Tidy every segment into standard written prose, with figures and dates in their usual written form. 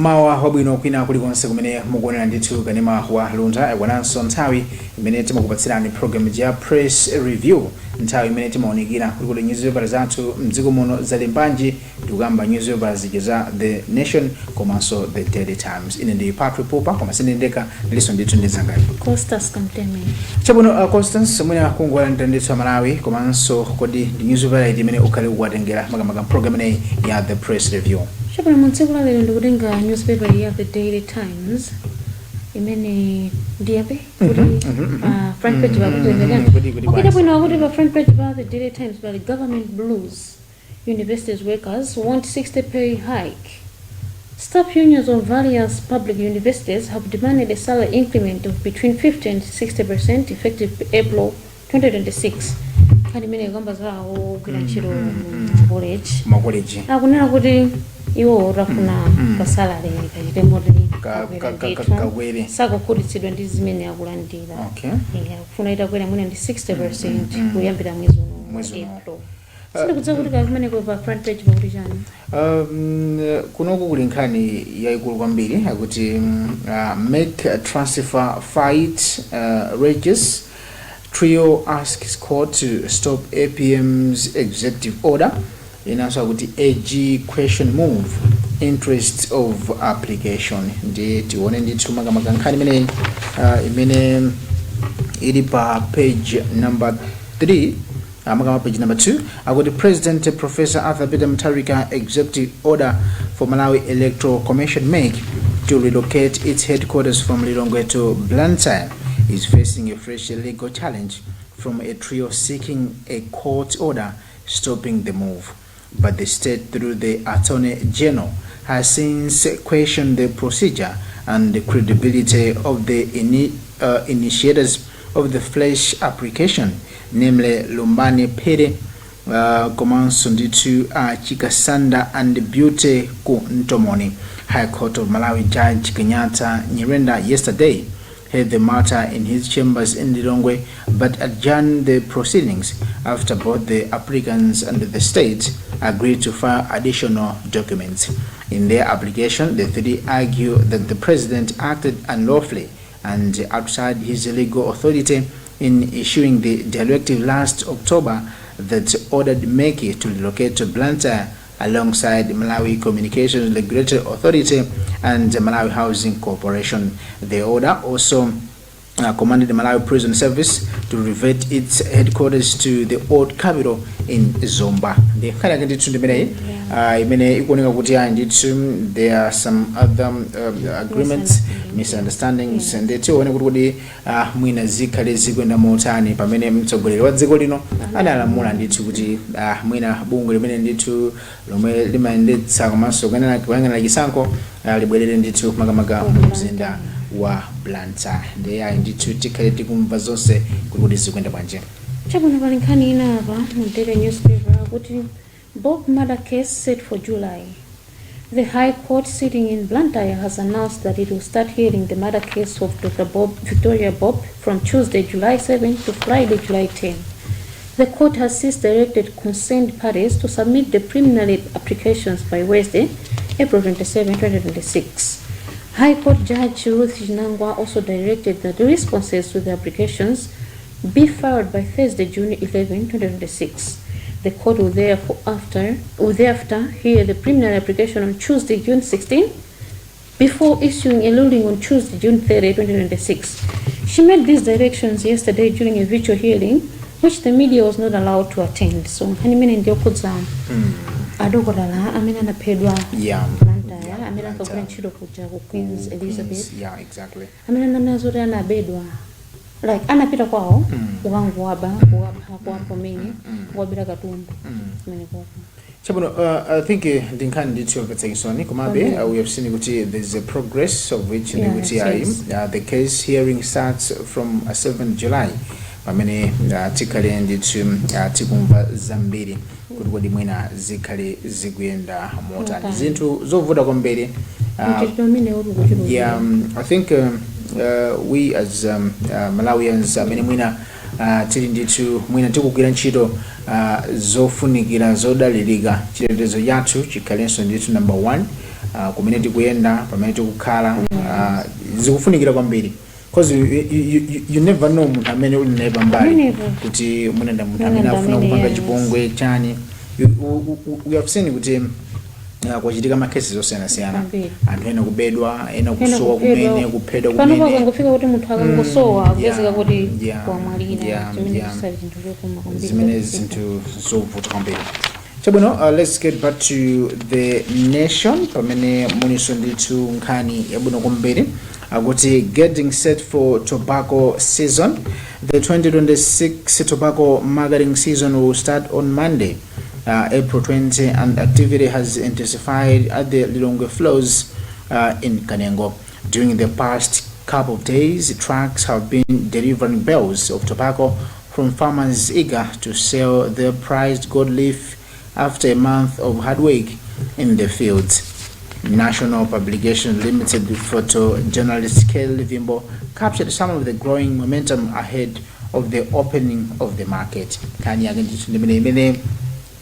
Mawa wabwino kwina kulikonse kumene mukuonera ndithu kanema wa Luntha. Yakwananso nthawi imene timakupatsirani program ya Press Review, nthawi imene timaonikira kuti kuti newspaper zathu mdziko muno zalembanji. Tikukamba newspaper zija za The Nation komanso The Daily Times. Ine ndi Patrick Pupa, koma sindendeka, ndilinso ndithu ndi mnzangayo Costas Kamteme. Chabwino, Constance, mwina kungolandira ndithu Amalawi, komanso kodi ndi newspaper iti imene ukhale ukuwatengera makamaka program ineyi ya The Press Review? Chabwino, mu tsiku la lero ndikutenga newspaper ya The Daily Times imene ndiyambe kuti pa front page pakuti Kuti okay. Bwanji? Chabwino, akuti pa front page pa The Daily Times pali "Government Blues, Universities workers want 60 pay hike". Staff unions of various public universities have demanded a salary increment of between 50 and 60% effective April 2026. Nkhani imene ikamba zawo ogwira ntchito mu college. Makoleji. Akunena kuti iwo tafuna ka salary kachite moti kakwera ndithu. Kakwere. Sakukhutitsidwa ndi zimene akulandira. Yeah, akufuna itakwera mwina ndi 60% kuyambira mwezi uno. Mwezi uno. April. Sindikudziwa kuti kakumeneko pa front page pakuti chani. Kunoku kuli nkhani yayikulu kwambiri, akuti "MEC transfer fight rages, trio asks court to stop APM's executive order". Inanso akuti "AG question move interest of application". Ndi tione ndithu makamaka nkhani imeneyi imene ili pa page number 3, makamaka page number 2, akuti "President Professor Arthur Peter Mutharika executive order for Malawi Electoral Commission, MEC, to relocate its headquarters from Lilongwe to Blantyre is facing a fresh legal challenge from a trio seeking a court order stopping the move. But the state, through the Attorney General, has since questioned the procedure and the credibility of the initiators of the fresh application, namely Lumbani Phiri, komanso ndithu Chikasanda and Beauty ku Ntomoni. High Court of Malawi Judge Kenyatta Nyirenda yesterday heard the matter in his chambers in Lilongwe but adjourned the proceedings after both the applicants and the state agreed to file additional documents. In their application, the three argue that the president acted unlawfully and outside his legal authority in issuing the directive last October that ordered MEC to relocate to Blantyre alongside Malawi Communications Regulatory Authority and Malawi Housing Corporation. The order also commanded the Malawi Prison Service to revert its headquarters to the old capital in Zomba. Ndi nkhani yake ndithu ndimeneyi imene ikuoneka kuti ayi ndithu there are some other agreements, misunderstandings, ndi tione kuti kuti mwina zikhale zikuyenda motani pamene mtsogoleri wa dziko lino analamula ndithu kuti mwina bungwe limene ndithu lomwe limayendetsa komanso kuyang'anira chisankho libwerere ndithu makamaka mu mzinda wa Blantyre. Ndi ayi ndithu tikhale tikumva zonse kuti kuti zikuyenda bwanji. Chabwino, pali nkhani ina apa mu Daily newspaper kuti "Bob murder case set for July". The High Court sitting in Blantyre has announced that it will start hearing the murder case of Dr. Bob, Victoria Bob, from Tuesday, July 7 to Friday, July 10. The court has since directed concerned parties to submit the preliminary applications by Wednesday, April 27, 2026. High Court Judge Ruth Chinangwa also directed that the responses to the applications be filed by Thursday, June 11, 2026. The court will thereafter hear the preliminary application on Tuesday, June 16, before issuing a ruling on Tuesday, June 30, 2026. She made these directions yesterday during a virtual hearing, which the media was not allowed to attend. So, nkhani imene ndiyokhudza adokotala amene anaphedwa Blantyre, amene ankagwira ntchito kuja ku Queen's Elizabeth, amene ananena zoti anabedwa, like anapita kwawo kukangowaba, kuwapha, kuwapha umene kuwabira katundu kumene koko. Chabwino, I think ndi nkhani ndithu yomvetsa chisoni, komabe we have seen kuti there's a progress of which ndikuti ayi the case hearing starts from 7 July, pamene tikhale ndithu tikumva zambiri kuti kodi mwina zikhale zikuyenda motani. Motani. Zinthu zovuta kwambiri. Mchitidwe umene uri kuchuluka. Yeah, I think we as Malawians amene mwina tili ndithu mwina tikugwira ntchito zofunikira zodalirika, chitetezo chathu chikhalenso ndithu number one. Kumene tikuyenda, pamene tikukhala, zikufunikira kwambiri because you never know munthu amene uli naye pambali Pamenepo. Kuti munenda munthu amene Munenda afuna amene, kupanga yes. chipongwe chani. We have seen kuti kwachitika ma cases osiyanasiyana. Kwambiri. Anthu ena kubedwa, ena Ena kusowa kuphedwa. kumene, kuphedwa Pano kumene. pakangofika kuti munthu akangosowa, akupezeka kuti wamwalira, chimene chisali chinthu chokoma kwambiri. Zimene zinthu zovuta kwambiri. Chabwino, let's get back to The Nation, pamene mulinso ndithu nkhani yabwino kwambiri, akuti "Getting set for tobacco season". The 2026 tobacco marketing season will start on Monday, April 20, and activity has intensified at the Lilongwe floors in Kanengo. During the past couple of days, trucks have been delivering bales of tobacco from farmers eager to sell their prized gold leaf after a month of hard work in the fields. National Publication Limited photojournalist Kelly Vimbo captured some of the growing momentum ahead of the opening of the market. Nkhani yake ndithu ndimene imene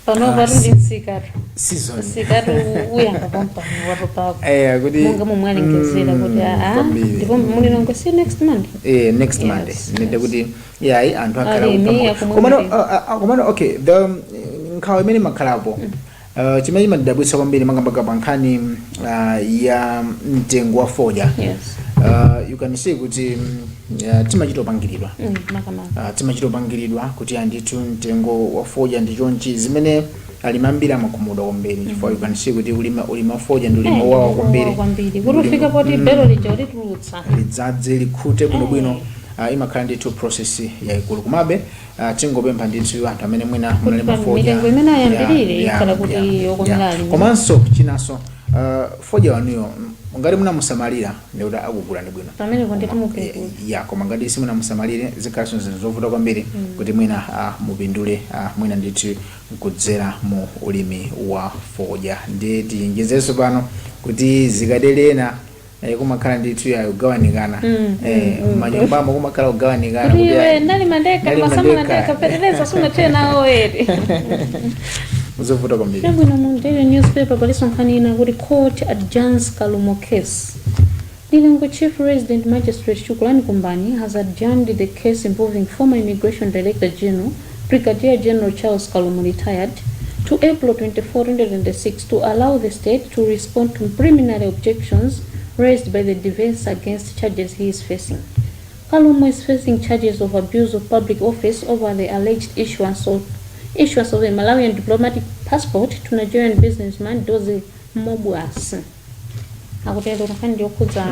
Pano Ah, patuli msikatu season. Msikatu uyamba pompano watopapo. Eh, kuti Monga momwe alengezera kuti aa kwambiri. ndipo mulilongwe si next month? Eh, next Yes, Monday nende yes. kuti yayi, anthu akhala Alimi kupamba- akumwe komano mlimi. komano okay, the nkhawa imene makhalapo, chimene chimadabwitsa kwambiri makamaka pa nkhani ya mtengo wa fodya, you can see kuti timachita upangiridwa. Makamaka. Timachita upangiridwa kuti andithu mtengo wa fodya ndi chonchi, zimene alimi ambiri amakhumudwa kwambiri, chifukwa you can see kuti ulima fodya ndi ulimi wawa kwambiri. Kwambiri, kuti ufika poti belo lija ulitulutsa Lidzadze, likhute bwinobwino, imakhala ndithu process yayikulu. Komabe tingopempha ndithu anthu amene mwina munalima pa fodya mitengo imene ayambirire ikhala kuti yokomera alimi. Komanso chinanso, fodya wanuyo, ngati munamusamalira ndikuti akugulani bwino. Pamene konditi mukugula. Ya, koma ngati simunamusamalire, zikhalanso zinthu zovuta kwambiri kuti mwina mupindule, mwina ndithu kudzera mu ulimi wa fodya. Ndiye tichenjezenso pano kuti zikadelena, kumakhala ndithu ya kugawanikana, manyumbamo kumakhala kugawanikana. Kuti kuti iwe ayi, ndalima ndekha, ndalima masamala ndekha. Ndekha, fetereza sunathe nawo eri. Zovuta kwambiri. Chabwino, mu Daily newspaper palinso nkhani ina kuti "Court adjourns Kalumo case". Lilongwe Chief Resident Magistrate Shukulani Kumbani has adjourned the case involving former Immigration Director General Brigadier General Charles Kalumo, retired, to April 24, 2026 to allow the state to respond to preliminary objections raised by the defense against charges he is facing. Kalumo is facing charges of abuse of public office over the alleged issuance of a Malawian diplomatic passport to Nigerian businessman Dozie Mmobuosi. Akutero nkhani yokhudza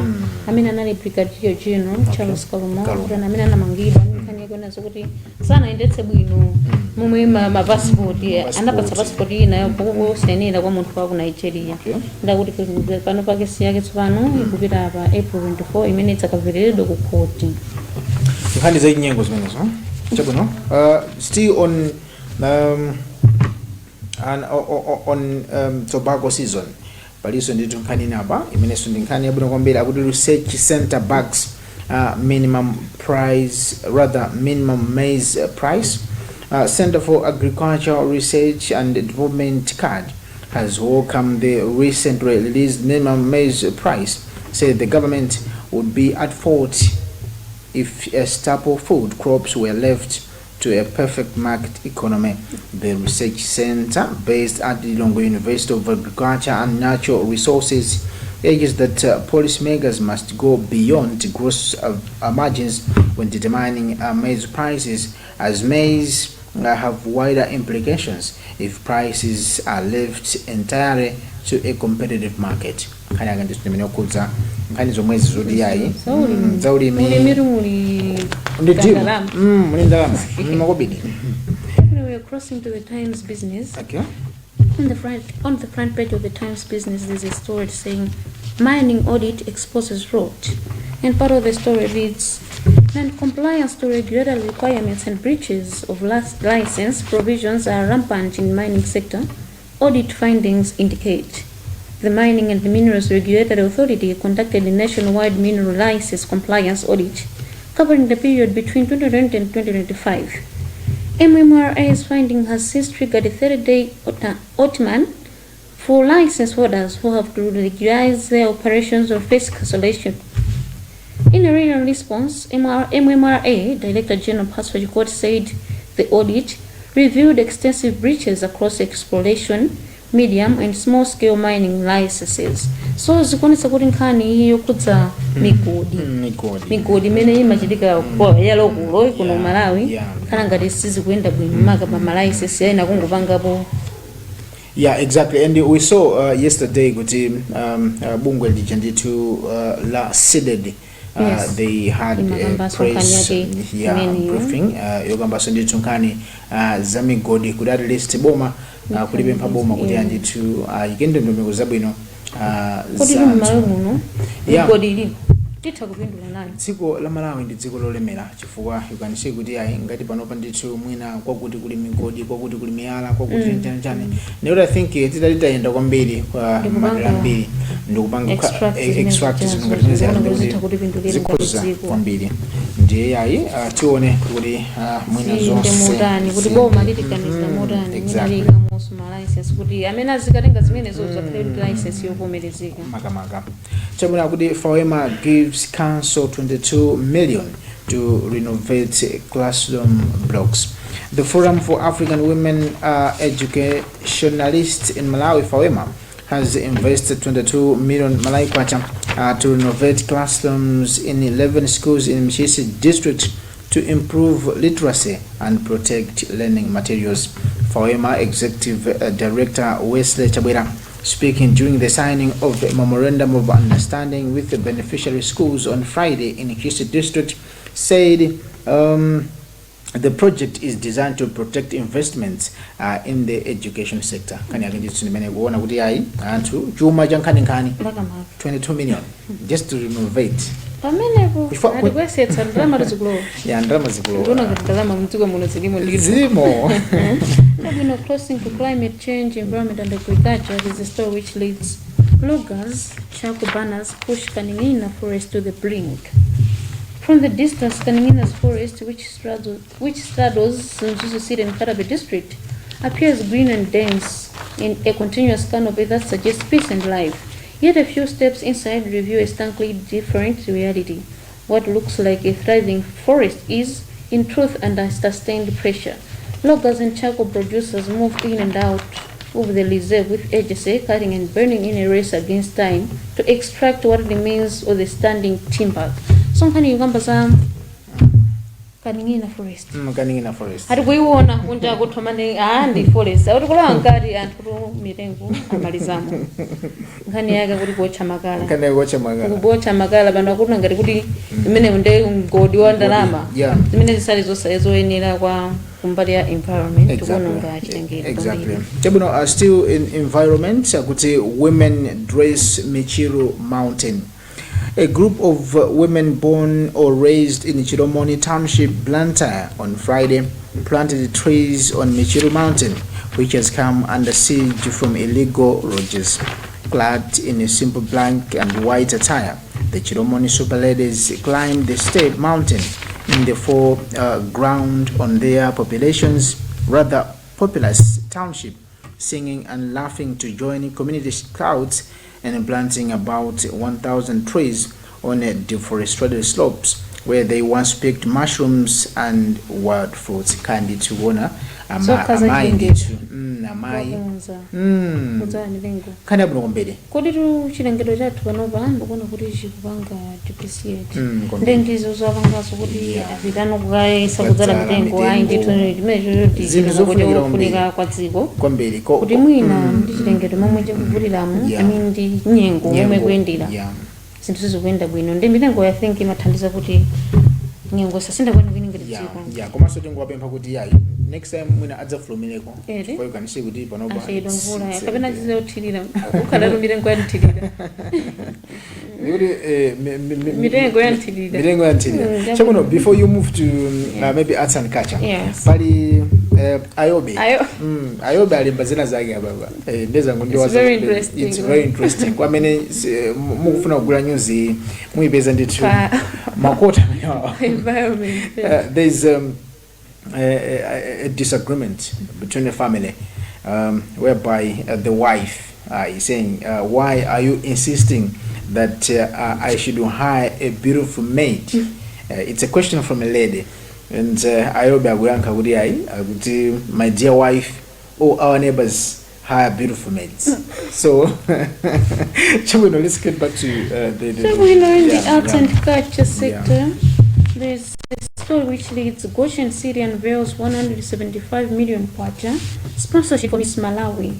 amene anali Brigadier General Charles Kalumo, Kalumo. kuti amene anamangidwa ndi nkhani yake nazo kuti sanayendetse bwino momwe mapasipoti anapatsa pasipoti ina yosayenera kwa munthu wa ku Nigeria. Ndakuti pano pa kesi yake tsopano ikupita pa April 24 imene idzakavereredwe ku khoti. Nkhani zachinyengo zimenezo. Chabwino, still on tobacco season, palinso ndithu nkhani inapa imenenso ndi nkhani yabwino kwambiri, akuti "Research center backs minimum price, rather minimum maize price". Center for Agricultural Research and Development, CARD, has welcomed the recently released minimum maize price, said the government would be at fault if staple food crops were left to a perfect market economy. The research center, based at the Lilongwe University of Agriculture and Natural Resources, urges that policymakers must go beyond gross margins when determining maize prices, as maize have wider implications if prices are left entirely to a competitive market. Nkhani yake ndithu ndimene yokhudza nkhani zomwezi zoti yayi zaulimi. Ulimiru muli Ndi deal. ndalama. Muli ndalama, makobidi. We are crossing to the Times Business. On the front page of the Times Business, there's a story saying, "Mining audit exposes rot." And part of the story reads, "Non-compliance to regulatory requirements and breaches of last license provisions are rampant in mining sector, audit findings indicate. The Mining and Minerals Regulatory Authority conducted a nationwide mineral license compliance audit covering the period between 2020 and 2025. MMRA's finding has since triggered a 30-day ultimatum For license holders who have to regularize their operations or face cancellation. In a written response, MMRA Director General Pastor Chikoti said the audit revealed extensive breaches across exploration, medium and small scale mining licenses. So zikuonetsa kuti nkhani iyi yokhudza migodi, Migodi, migodi imene imachitika ya local kuno Malawi, khala ngati sizikuyenda bwino, maka pa ma license ena kungopangapo. Yeah, exactly. And we saw yesterday kuti bungwe lija ndithu la CDEDI, they had a Imakambanso press nkhani yake imeneyo. briefing yokambanso ndithu nkhani za migodi, kuti at least boma, kulipempha boma kuti andithu ayike ndondomeko zabwino Kuti za m'Malawi anthu. muno migodi ilipo, titha kupindula nayo. Dziko la Malawi ndi dziko lolemera, chifukwa you can see kuti ayi, ngati panopa ndithu mwina kwakuti kuli migodi, kwakuti kuli miyala, kwakuti chani chani, ndikuti I think titati tayenda kwambiri kwa Ndikupanga madera ambiri ndikupanga extract zimene extract zijazo, zinthu ngati zimene zikuona ziyamba kuti kuti zitha kutipindulira ngati zikhoza dziko. kwambiri. Ndiye ayi, tione kuti mwina ziyende zonse motani, kuti boma litiganizira motani, mwina liyikamonso ma license kuti amene azikatenga zimenezo zakhale ndi license yovomerezeka. Makamaka chabwino kuti FAWEMA gives council 22 million to renovate classroom blocks. The Forum for African Women Educationalists in Malawi, FAWEMA, has invested 22 million Malawi kwacha to renovate classrooms in 11 schools in Mchisi district to improve literacy and protect learning materials. FAWEMA Executive Director Wesley Chabwera, speaking during the signing of a memorandum of understanding with the beneficiary schools on Friday in Ntchisi district, said the project is designed to protect investments in the education sector. Nkhani yake ndithu ndimene kuona kuti ayi, anthu chuma cha nkhaninkhani, Makamaka 22 million just to renovate. Pamenepo atikuyesetsa, ndalama tizikulowa. Ya, ndalama zikulowa. Ndiona kuti ndalama mdziko muno zilimo ndithu. Zilimo. Chabwino, crossing to climate change, environment and agriculture is a story which leads loggers, charcoal burners push Kaningina forest to the brink. From the distance, Kaningina's forest, which straddles Mzuzu City and Nkhata Bay district, appears green and dense in a continuous canopy that suggests peace and life. Yet a few steps inside reveal a starkly different reality. What looks like a thriving forest is, in truth, under sustained pressure. Loggers and charcoal producers move in and out of the reserve with urgency, cutting and burning in a race against time to extract what remains of the standing timber. So nkhani yokamba za Kaningina forest. Kaningina forest. Ati kuiona kunja kuthomane, ah, ndi forest, akuti kulowa mkati anthu tu mitengo amalizamo. Nkhani yake kuti kuotcha makala. Nkhani yake kuotcha makala. Kuotcha makala, pano akuti ngati kuti imene ndi mgodi wa ndalama zimene zisali zoyenera kwa kumbali ya environment, kuononga chilengedwe kwambiri. Chabwino, still in environment, kuti women dress Michiru Mountain. A group of women born or raised in Chilomoni Township, Blantyre, on Friday planted trees on Michiru Mountain, which has come under siege from illegal loggers. Clad in a simple black and white attire, the Chilomoni Super Ladies climbed the steep mountain in the foreground on their populations, rather populous township, singing and laughing to join community scouts and planting about 1,000 trees on a deforested slopes where they once picked mushrooms and wild fruits. Kandi tikuona Zokha amayi zachilengedwe. ndithu, amayi Wakunza kudzala mitengo. Nkhani yabwino kwambiri. Kodi tu chilengedwe chathu panopa ndikuona kuti chikupanga depreciate. Kwambiri. Ndi ndizo zapangaso kuti apitano kukayesa kudzala Kudzala mitengo, ayi mitengo. ndithu, chimenecho Zinthu zofunikira chofunika kwa dziko, kwambiri kuti mwina ndi chilengedwe momwe chikuvutiramu, I mean, ndi nyengo momwe Nyengo, kuyendera, zinthu sizikuyenda bwino, ndi mitengo I think imathandiza kuti nyengo isasinthe kwenikweni ngati dziko. Yeah, komanso tingowapempha kuti yayi, next time mwina adzafulumireko, Ere? chifukwa you can see kuti panopa Achedwa mvula kapena chizothirira, ukhalatu mitengo yanthirira. Ndikuti Mitengo yanthirira. Mitengo yanthirira. Chabwino, before you move to maybe arts and culture, Yes. pali Ayobe. Ayo. Ayobe alemba zina zake ababa, ndezangu. It's very interesting. It's very interesting kwamene mukufuna kugula nyuzi, muyipeza ndithu makota amenewawa. Environment. There's a disagreement between the family, whereby the wife He's saying, "Why are you insisting that I should hire a beautiful maid?" It's a question from a lady, and Ayobe akuyankha kuti ayi, akuti, "My dear wife, all our neighbors hire beautiful maids." So chabwino, let's get back to the So we know in the arts and culture sector, there's a story which reads, Goshen City unveils 175 million kwacha sponsorship for Miss Malawi.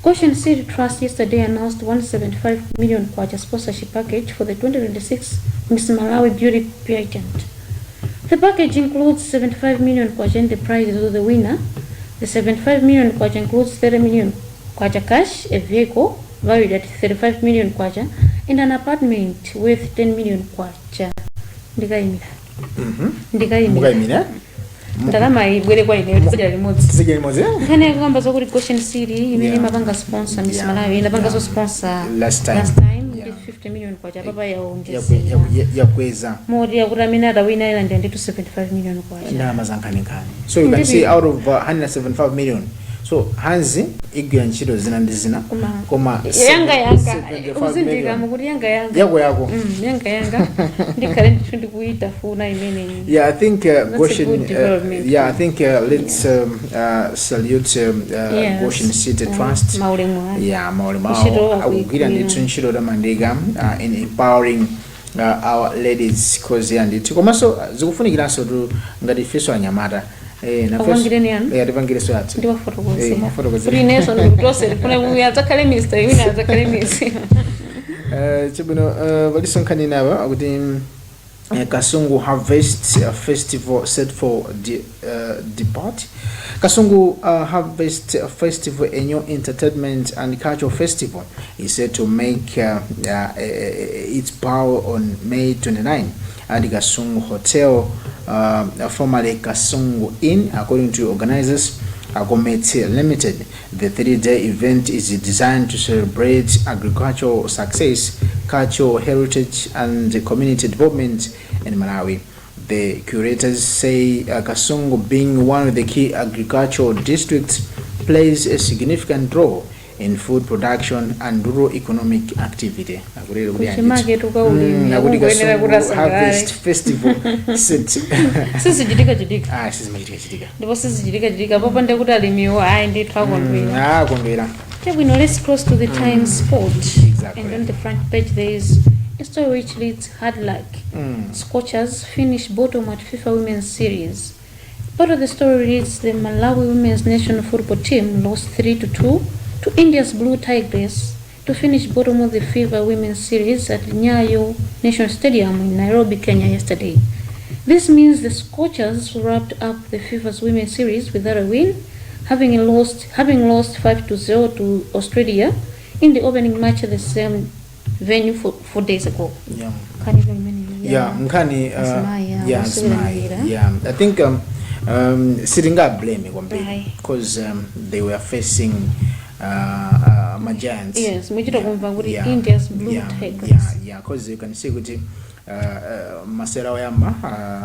Goshen City Trust yesterday announced 175 million kwacha sponsorship package for the 2026 Miss Malawi Beauty Pageant. The package includes 75 million kwacha in the prizes of the winner. The 75 million kwacha includes 30 million kwacha cash, a vehicle valued at 35 million kwacha, and an apartment worth 10 million kwacha. Ndikayimira. Ndikayimira. Mukayimira. Ndalama ibwere kwa ine, tizidya limodzi. Tizidya limodzi, eh? Nkhani yakukamba zokuti Goshen City imene imapanga sponsor Miss Malawi inapanganso sponsor Last time. last time ndi 50 million kwacha, papa yaonjezera. Yakweza. Moti yakuti amene atawina ilandira nditu 75 million kwacha. Ndalama za nkhaninkhani. So you can see, out of 175 million, so hanzi igwira ntchito zina ndi zina, koma yanga yanga 75 uzindika million. Mukuti yanga yanga. Yako yako. Yanga yanga ndikhale ndithu ndikuyitafuna imeneyi. Yeah, I think That's a Goshen. good development. Yeah, I think let's salute Goshen City Trust. Maulemu ake. Yeah, maulemu Ntchito awo akugwira akuyigwira. Ndithu ntchito yotamandika in empowering our ladies, cause yeah, ndithu komanso zikufunikiranso tu ngati ifenso anyamata, Akupangireni anu? Eh, atipangirenso athu. Ndiwafotokozera. Eh, mwafotokozera. Kuti inenso ndikutose ndifune uyu adzakhale Mr, wina adzakhale Miss. Chabwino, palinso nkhani inapa akuti Kasungu Harvest Festival set for depart. Kasungu Harvest Festival, a new entertainment and cultural festival, is set to make its bow on May 29 at the Kasungu Hotel, formerly Kasungu Inn, according to organizers Agomete Limited. The 3-day event is designed to celebrate agricultural success, cultural heritage, and community development in Malawi. The curators say Kasungu, being one of the key agricultural districts, plays a significant role in food production and rural economic activity. Akulero kuti Kuchimake tukaulimi, akuti akungoyenera kuti Kasungu asangalale. Harvest Festival set. Sizichitika chitika. Ah, sizimachitika chitika. Ndipo sizichitika chitika popanda kuti alimiwo ayi ndithu akondwera. Ah, akondwera. Chabwino, let's cross to the Times Sport. Exactly. And on the front page there is a story which reads, "Hard Luck. Scorchers finish bottom at FIFA Women's Series." Part of the story reads, the Malawi women's national football team lost 3-2 to India's Blue Tigers to finish bottom of the FIFA Women's Series at Nyayo National Stadium in Nairobi, Kenya yesterday. This means the Scorchers wrapped up the FIFA's Women's Series without a win, having lost 5-0 to Australia in the opening match at the same venue 4 days ago. Can you remember? Yeah, nkhani Azimayi, yeah, osewera azimayi. mpira. Yeah, I think sitinga blame kwambiri Ayi. Because they were facing ma giants. Yes, muchita kumva kuti India's Blue Tigers. Yeah, because you can see kuti masewera oyamba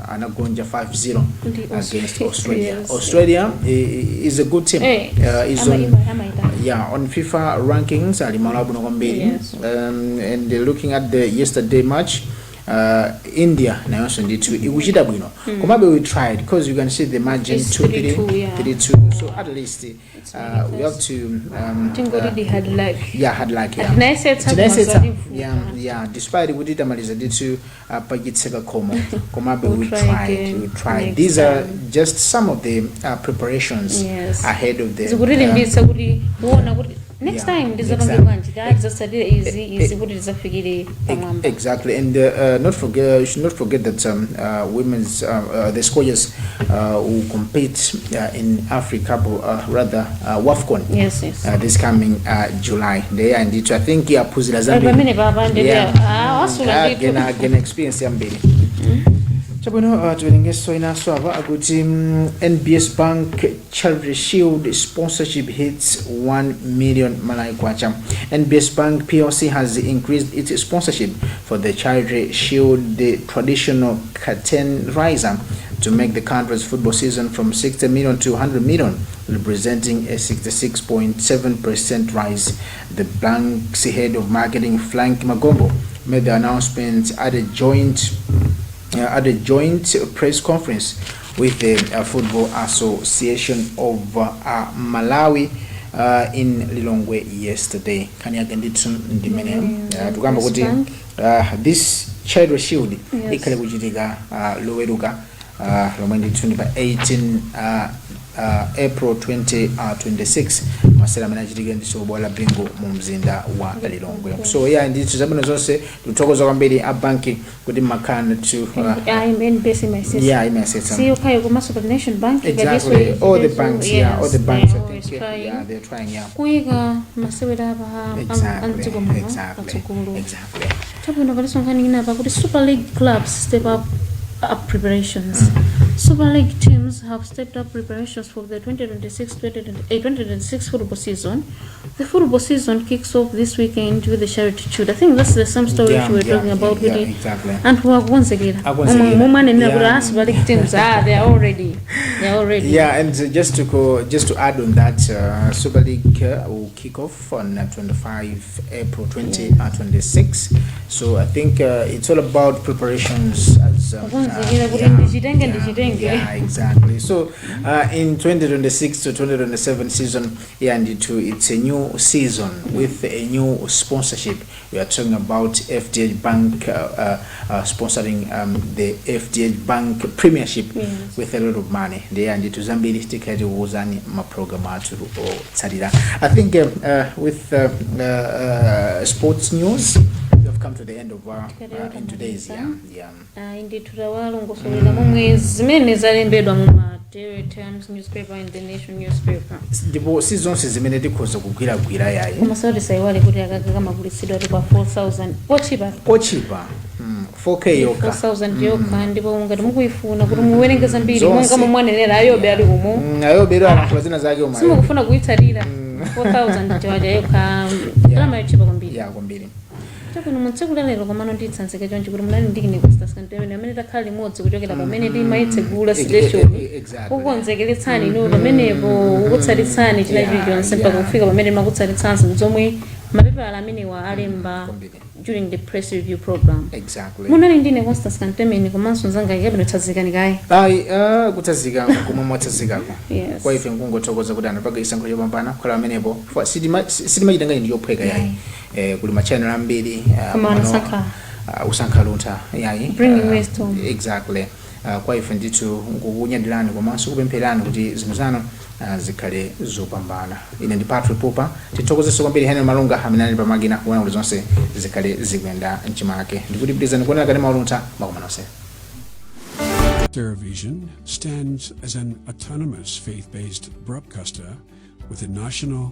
anagonja 5-0 Ndi against Australia. Yes. Australia is a good team. Is on Amaita. Yeah, on FIFA rankings ali malo abwino kwambiri. And looking at the yesterday match, India nayonso ndithu ikuchita bwino, komabe we tried because you can see the margin. It's 2 3. 3-2, yeah. 3-2, so at least It's we have to Tingoti di hard luck. Yeah, hard luck, yeah. Tinayesetsa. Tinayesetsa. Kumazalivuta. Yeah, despite kuti tamaliza ndithu pachitseka khomo, komabe We'll we try tried. Again We tried. Next These are time. Just some of the preparations ahead of the Zikutilimbitsa kuti kuona kuti next time ndizapange bwanji, tizatsatire izi izi kuti tizafikire pamwamba. Exactly, and not forget, you should not forget that women's the Scorchers will compete in Africa, rather WAFCON, this coming July. They and it, I think, yeah, phunzira zambiri. Pamene papa ndende. Yeah. Ah, wasula Ah, ndithu. Gena experience yambiri. Chabwino, tiwerengeso inanso apa akuti NBS Bank Charity Shield sponsorship hits 1 million Malawi kwacha. NBS Bank PLC has increased its sponsorship for the Charity Shield, the traditional curtain riser to make the country's football season, from 60 million to 100 million. representing a 66.7% rise. The bank's head of marketing, Frank Magombo, made the announcement at a joint press conference with the Football Association of Malawi in Lilongwe yesterday. Nkhani yake ndithu ndimeneyo. Tukamba kuti Bank. This Charity Shield ikhale kuchitika Loweruka lomwe ndithu ndi pa 18 April 2026, masewera amene achitike ndiso bwalo la Bingu mu mzinda wa Lilongwe. So yeah, ndithu zabwino zonse. Tikuthokoza kwambiri a banki kuti mmakhala ndithu NBS imayesetsa. Yeah, imayesetsa. Si yokhayo, komanso pa Nation Bank. Exactly, all the banks, yeah, all the banks, I think, yeah, trying yeah, they're trying, yeah. Kuyika masewera pa amdziko muno patsogolo. Chabwino, palinso nkhani ina pakuti Super League clubs step up preparations. Super League teams have stepped up preparations for the 2026 football season. The football season kicks off this weekend with the Charity Shield. I think that's the same story which we were talking about with anthu akukonzekera. Akonzekera. Momwe anenera kuti a Super League teams, they are already, they are already. Yeah, and just to add on that, Super League will kick off on 25 April 2026. So I think it's all about preparations as Kukonzekera kuti ndichitenge, ndichitenge. Yeah, exactly. So in 2026 to 2027 season, yeah, and it's a new season with a new sponsorship. We are talking about FDH Bank sponsoring the FDH Bank Premiership with a lot of money. Ndiye ndithu zambiri tikhale tikuwuzani maprogram athu otsatira. I think with sports news, we have come to the end of in today's, yeah. Ayi ndithu, tawalongosolera momwe zimene zalembedwa mu ma Daily Times newspaper and The Nation newspaper. Ndipo si zonse zimene tikhoza kugwiragwira yayi. Koma satisaiwale kuti akaka kamagulitsidwa ati pa 4000, kochipa. Kochipa, 4K yokha. 4000 yokha, ndipo ngati mukuyifuna kuti muwerenge zambiri Zonse. monga momwe anenera ayobe ali umo. Ayobe alankhula zina zake umayo. Simukufuna kuyitsalira, 4000 chiwacha yokha, ndalama yochipa kwambiri. Yeah, kwambiri. Chabwino, mu tsiku lalero komano nditsanzike chonchi kuti munali ndine Costas Kantemene amene takhala limodzi kuchokera pamene timayitsegula station, kukonzekeretsani inu pamenepo, kukutsatitsani china chilichonse mpaka kufika pamene timakutsatitsanso zomwe mapepala amenewa alemba Kwambiri. during the press review program. Munali ndine Constance Kantemeni komanso mzanga Kevin. Tsanzikani kaye. Ayi, kutsazika komwe mwatsanzikako. Yes. Kwa ife nkungothokoza kuti anapanga chisankho chopambana kukhala pamenepo. Chifukwa sitimachita ngati ndi yophweka yayi. Kuli ma channel ambiri, Koma komano, anasankha. Usankha luntha yayi. Bringing wisdom. Exactly. Kwa ife ndithu nkukunyadirani komanso kupempherani kuti zinthu zanu zikhale zopambana. Ine ndi Patrick Pupa. Tithokozenso kwambiri Henry Malunga amene ali pamakina kuona kuti zonse zikhale zikuyenda mchimake. Ndikuti pitirizani kuonera kanema Luntha makoma nonse. Television stands as an autonomous faith based broadcaster with a national